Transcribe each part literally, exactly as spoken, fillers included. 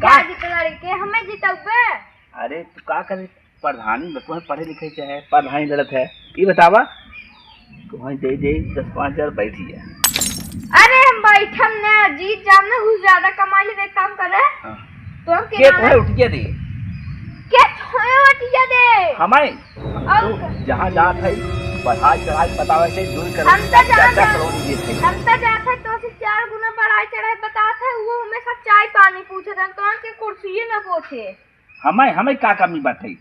का? का जीते लड़के, हमें जितौबे? अरे, तू का करे? प्रधानी में तोहे पढ़े लिखे के है, प्रधानी लड़त है। ई बतावा, तोहे दे दे दस पाँच हजार, बैठी है। अरे, हम बैठम ना, जीत जाम ना, कुछ ज्यादा कमाई ले, एक काम करे। हाँ। तो हम के किनारे तोहे उठिया दे? के तोहे उठिया दे? हमारे? और तू जहाँ जात है, बढ़ाई चढ़ाई बतावे से, दूर कर हम तो जात है, हम तो जात है, तो से चार गुना बढ़ाई चढ़ाई बतात है, वो हमें सब चाय पानी पूछे थे, तो के कुर्सी न पूछे। हमें, हमें का कमी बात है?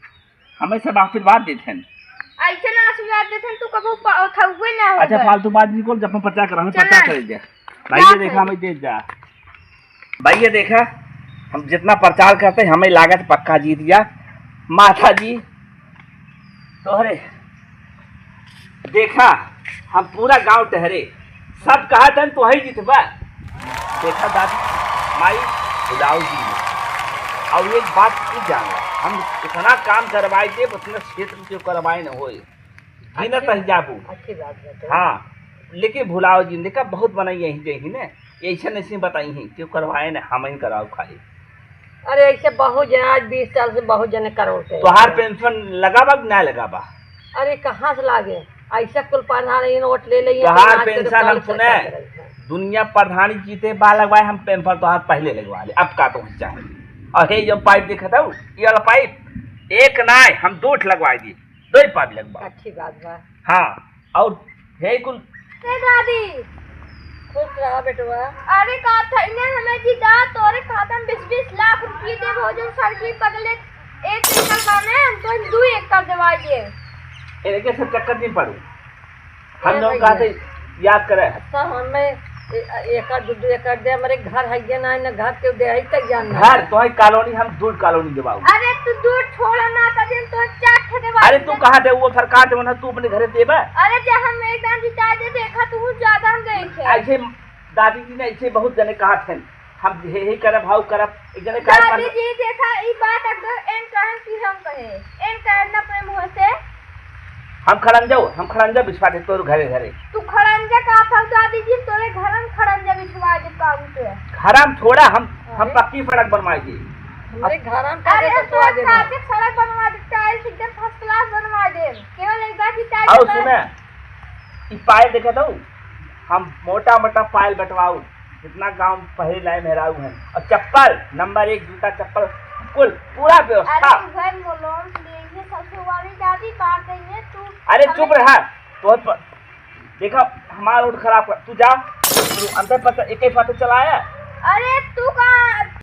हमें सब आशीर्वाद देत हैं। ऐसे ना आशीर्वाद देत हैं, तू कबो प-, उठाउए ना होगा। अच्छा, फालतू बात निकल, जब हम प्रचार कर, हमें चल प्रचार ना। करे जा। भाई, ये देखा, हमें दे जा। भाई, ये देखा, हम जितना प्रचार करते हैं, हमें लागत पक्का जीत गया। माता जी, तोहरे देखा, हम पूरा गांव टहरे, सब कहत हैं, "तोही जीतबा।" देखा दादी, माई भुलाओ जी ने। और एक बात तू जान ला, हम इतना काम करवाए दे, उतना क्षेत्र से करवाए न होए। गिनत अच्छी, रह जाबू। अच्छी बात है। हाँ, लेकिन भुलाओ जी ने देखा, बहुत बनाई यहीं जही ने, ऐसे नहीं बताई हैं, क्यों करवाए न, हम ही कराओ खाली। अरे, ऐसे बहुत जने, आज बीस साल से बहुत जने करोड़ के। तोहार पेंशन लगाबा कि ना लगाबा? अरे, कहाँ से लागे? ऐसा कुल प्रधान ये नोट ले ले, ये तोहार नाच के पेंशन हम पालिश सुने, करता रहता है। दुनिया प्रधानी जीते बा लगवाए, हम पेंशन तोहार पहले लगवा ले। अब का तो चाहे? और हे जो पाइप देखत हऊ, ये वाला पाइप, एक नाय, हम दो ठे लगवाए दी, दो ही पाइप लगवा। अच्छी बात बा। हाँ, और हे कुल ए दादी। खुश रहा बेटवा। अरे का था, इन्हें हमें जी दा तोरे खाता में बीस बीस लाख रुपये दे, भोजन सड़की बगले एक एकड़ बाने, हम तो दू एकड़ देवाई दे। इनके सब चक्कर नहीं पड़ू। हम ए लोग भैया। कहा थे याद करे। अच्छा, हमें ए-, एकड़ दू दू एकड़ दे, हमारे घर है ये ना, ना घर के दे है तैयार ना। घर तो है कॉलोनी, हम दूर कॉलोनी देवाऊ। अरे तू दूर छोड़ा ना, तब हम तो चार ठे देवाई अरे तू दे। कहाँ दे, वो सरकार दे, ना तू अपने घरे देबे। अरे जे हम एक दान जिता दे, देखा तू ज्यादा हम देखे। ऐसे दादी जी ने ऐसे बहुत जने कहा थे, हम हे, हे करब, हाउ करब, एक जने कहा दादी जी देखा, ई बात अगर एन कहन की हम कहे, एन कहन ना अपने मुंह से। हम खड़ंजा, हम खड़ंजा बिछवा दे तोर घरे घरे। तू खड़ंजा का था दादी जी, तोरे घर में खड़ंजा बिछवा दे काबू पे। घर हम छोड़ा, हम, हम अरे। पक्की सड़क बनवाई दी। हमारे घर में अरे पक्की हम सड़क बनवा दे, टाइल्स एकदम फर्स्ट क्लास बनवा दे। केवल एक बार की टाइल्स और बना सुने, ई पायल देखे तो, हम मोटा मोटा पायल बंटवाऊ, जितना गांव पहले लाए मेहराऊ हैं। और चप्पल नंबर एक, जूता चप्पल, कुल पूरा व्यवस्था। अरे भाई, मोलोम लिए ये सबसे वाली दादी बात नहीं है, तू अरे हमें चुप रहा, तो प-, देखा हमारा रोड खराब कर, तू जा, तू अंदर पर एक ही फाटे चलाया। अरे तू कहाँ